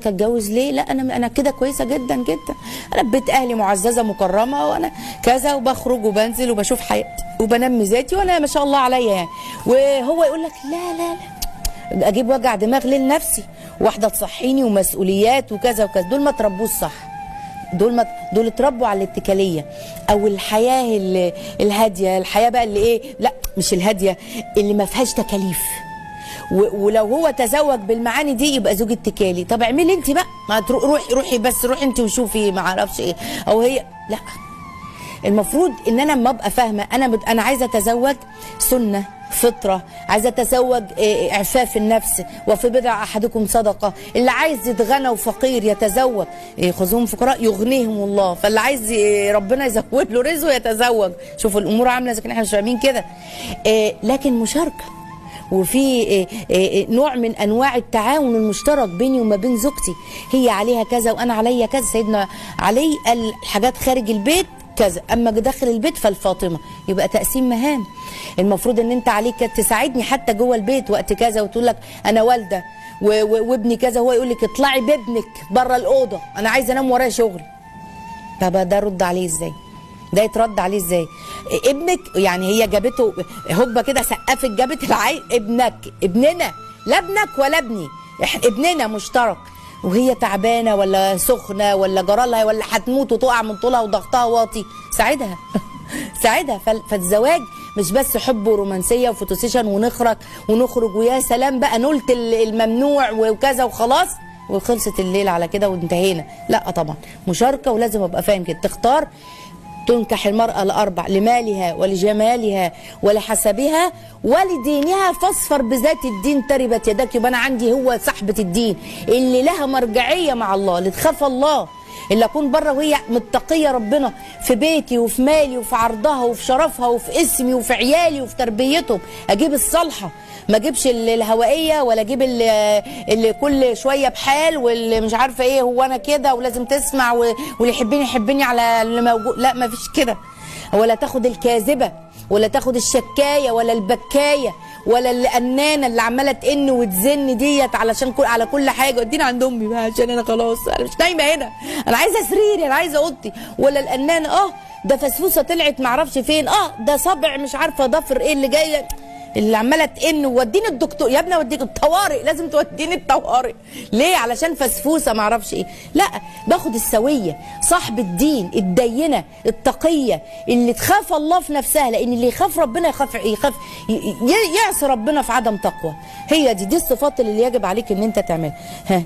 لك اتجوز ليه؟ لا انا كده كويسة جدا جدا، انا في بيت اهلي معززه مكرمة، وانا كذا وبخرج وبنزل وبشوف حياتي وبنمي ذاتي وانا ما شاء الله عليا يعني. وهو يقول لك لا لا لا، اجيب وجع دماغ ليه لنفسي؟ واحدة تصحيني ومسؤوليات وكذا وكذا. دول ما تربوش صح، دول اتربوا على الاتكاليه او الحياة الهادية، الحياة بقى اللي ايه، لا مش الهادية، اللي ما فيهاش تكاليف. ولو هو تزوج بالمعاني دي يبقى زوج اتكالي. طب اعملي انت بقى، ما روحي روحي بس روحي انت وشوفي ما اعرفش ايه او هي. لا، المفروض ان انا لما ابقى فاهمه انا عايزه اتزوج سنة فطره، عايزه اتزوج اعفاف النفس، وفي بضع احدكم صدقه. اللي عايز يتغنى وفقير يتزوج، خذوهم فقراء يغنيهم الله. فاللي عايز ربنا يزود له رزقه يتزوج. شوفوا الامور عامله اذا كان احنا مش فاهمين كده. لكن مشاركة، وفي نوع من انواع التعاون المشترك بيني وما بين زوجتي، هي عليها كذا وانا عليا كذا. سيدنا علي قال حاجات خارج البيت كذا، اما داخل البيت فالفاطمه. يبقى تقسيم مهام. المفروض ان انت عليك تساعدني حتى جوه البيت وقت كذا، وتقول لك انا والده وابني كذا، هو يقول لك اطلعي بابنك بره الاوضة انا عايزه انام ورايا شغل. طب ده رد عليه ازاي؟ ده يترد عليه ازاي؟ ابنك يعني هي جابته هوبا كده، سقفت جابت العيل، ابنك ابننا، لا ابنك ولا ابني، ابننا مشترك. وهي تعبانة ولا سخنة ولا جرالها ولا هتموت وتقع من طولها وضغطها واطي، ساعدها ساعدها. فالزواج مش بس حب ورومانسيه و photo session ونخرج ويا سلام بقى نلت الممنوع وكذا وخلاص وخلصت الليلة على كده وانتهينا. لا طبعا مشاركة، ولازم ابقى فاهم كده. تختار تنكح المرأة لأربع: لمالها ولجمالها ولحسبها ولدينها، فاصفر بذات الدين تربت يدك. يبقى أنا عندي هو صاحبة الدين اللي لها مرجعية مع الله، اللي تخاف الله، اللي أكون بره وهي متقية ربنا في بيتي وفي مالي وفي عرضها وفي شرفها وفي اسمي وفي عيالي وفي تربيتهم. أجيب الصالحة، ما اجيبش الهوائية ولا اجيب اللي كل شوية بحال واللي مش عارفه ايه، هو انا كده ولازم تسمع واللي يحبني يحبني على اللي موجود. لا، ما فيش كده. ولا تاخد الكاذبة ولا تاخد الشكاية ولا البكايه ولا القنانه اللي عماله تئن وتزن ديت علشان على كل حاجة. وديني عند امي بقى عشان انا خلاص انا مش نايمة هنا، انا عايزه سريري، انا عايزه اوضتي. ولا القنانه ده فسفوسه طلعت معرفش فين، ده صبع مش عارفه ضفر ايه اللي جاي، اللي عماله تئن. ووديني الدكتور يا ابني، اوديك الطوارئ، لازم توديني الطوارئ ليه؟ علشان فسفوسه ما اعرفش ايه. لا، باخد السوية، صاحب الدين، الدينة، التقيه، اللي تخاف الله في نفسها، لان اللي يخاف ربنا يخاف يعصي ربنا في عدم تقوى. هي دي الصفات اللي يجب عليك ان انت تعملها.